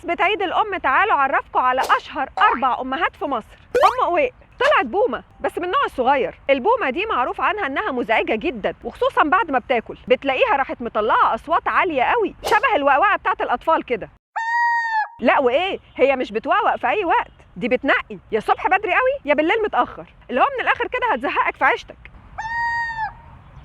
بمناسبة عيد الأم تعالوا أعرفكم على أشهر 4 أمهات في مصر. أم قويق طلعت بومة بس من النوع الصغير. البومة دي معروف عنها إنها مزعجة جدا، وخصوصا بعد ما بتاكل بتلاقيها راحت مطلعة أصوات عالية قوي شبه الوقوقة بتاعت الأطفال كده. لا وإيه، هي مش بتوقوق في أي وقت، دي بتنقي يا الصبح بدري قوي يا بالليل متأخر، اللي هو من الآخر كده هتزهقك في عيشتك.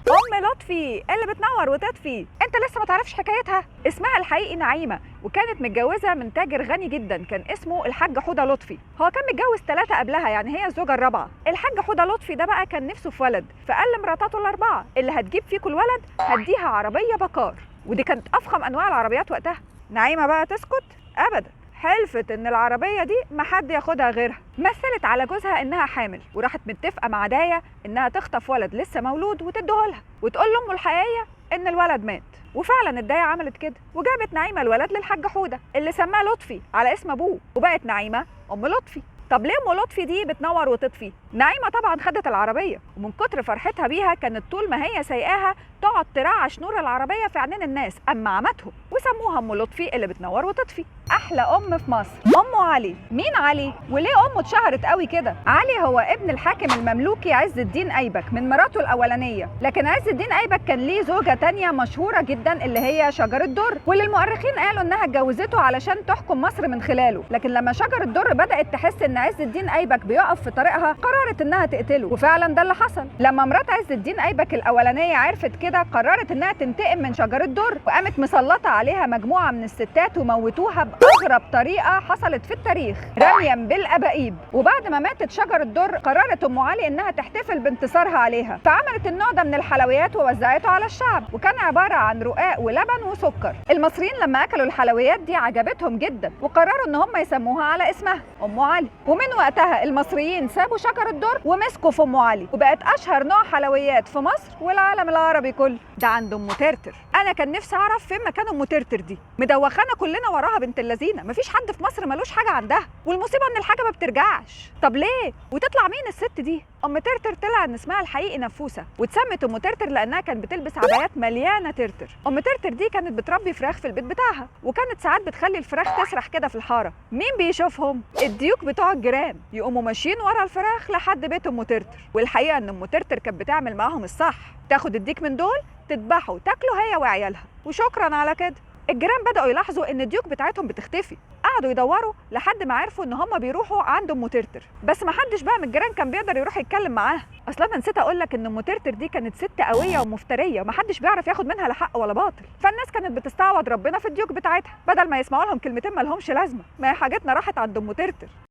ام لطفي اللي بتنور وتطفي، انت لسه ما تعرفش حكايتها؟ اسمها الحقيقي نعيمه، وكانت متجوزة من تاجر غني جدا كان اسمه الحاج حوده لطفي. هو كان متجوز 3 قبلها، يعني هي الزوجة الرابعة. الحاج حوده لطفي ده بقى كان نفسه في ولد، فقال لمراتاته ال4 اللي هتجيب فيكم الولد هديها عربية بكار، ودي كانت افخم انواع العربيات وقتها. نعيمه بقى تسكت؟ ابدا، حلفت ان العربية دي ما حد ياخدها غيرها. مثلت على جوزها انها حامل، وراحت متفقه مع دايه انها تخطف ولد لسه مولود وتديهولها وتقول لامه الحقيقية ان الولد مات. وفعلا الدايه عملت كده، وجابت نعيمه الولد للحاج حوده اللي سماه لطفي على اسم ابوه، وبقت نعيمه ام لطفي. طب ليه ام لطفي دي بتنور وتطفي؟ نعيمه طبعا خدت العربية، ومن كتر فرحتها بيها كانت طول ما هي سايقاها تقعد ترعش نور العربية في عينين الناس، اما عمتهم، وسموها ام لطفي اللي بتنور وتطفي. احلى ام في مصر ام علي. مين علي؟ وليه امه اتشهرت قوي كده؟ علي هو ابن الحاكم المملوكي عز الدين ايبك من مراته الاولانية، لكن عز الدين ايبك كان ليه زوجه تانية مشهورة جدا اللي هي شجر الدر، واللي المؤرخين قالوا انها اتجوزته علشان تحكم مصر من خلاله. لكن لما شجر الدر بدات تحس ان عز الدين ايبك بيقف في طريقها، قررت انها تقتله، وفعلا ده اللي حصل. لما مرات عز الدين ايبك الاولانية عرفت كده، قررت انها تنتقم من شجر الدر، وقامت مسلطه عليها مجموعة من الستات وموتوها باغرب طريقه حصلت في التاريخ، رميا بالابائيب. وبعد ما ماتت شجر الدر، قررت ام علي انها تحتفل بانتصارها عليها، فعملت النوع ده من الحلويات ووزعته على الشعب، وكان عبارة عن رقاق ولبن وسكر. المصريين لما اكلوا الحلويات دي عجبتهم جدا، وقرروا ان هم يسموها على اسمها ام علي. ومن وقتها المصريين سابوا شجر الدر ومسكوا في ام علي، وبقت اشهر نوع حلويات في مصر والعالم العربي كله. ده عند ام ترتر. انا كان نفسي اعرف فين مكان ام ترتر دي، مدوخانا كلنا وراها بنت اللذينه، مفيش حد في مصر ملوش حاجة عندها، والمصيبة ان الحاجة ما بترجعش. طب ليه؟ وتطلع مين الست دي؟ ام ترتر طلع ان اسمها الحقيقي نفوسه، واتسمت ام ترتر لانها كانت بتلبس عبايات مليانة ترتر. ام ترتر دي كانت بتربي فراخ في البيت بتاعها، وكانت ساعات بتخلي الفراخ تسرح كده في الحارة. مين بيشوفهم؟ الديوك بتوع الجيران، يقوموا ماشيين ورا الفراخ لحد بيت ام ترتر. والحقيقة ان ام ترتر كانت بتعمل معاهم الصح، تاخد الديك من دول تذبحه وتاكله هي وعيالها، وشكرا على كده. الجيران بدأوا يلاحظوا ان الديوك بتاعتهم بتختفي، قعدوا يدوروا لحد ما عرفوا ان هم بيروحوا عند ام ترتر، بس ما حدش بقى من الجيران كان بيقدر يروح يتكلم معاها. اصلا انا نسيت اقول لك ان ام ترتر دي كانت ست قوية ومفتريه، ومحدش بيعرف ياخد منها لا حق ولا باطل، فالناس كانت بتستعوض ربنا في الديوك بتاعتها بدل ما يسمعوا لهم كلمتين ما لهمش لازمه. ما هي حاجتنا راحت عند ام ترتر.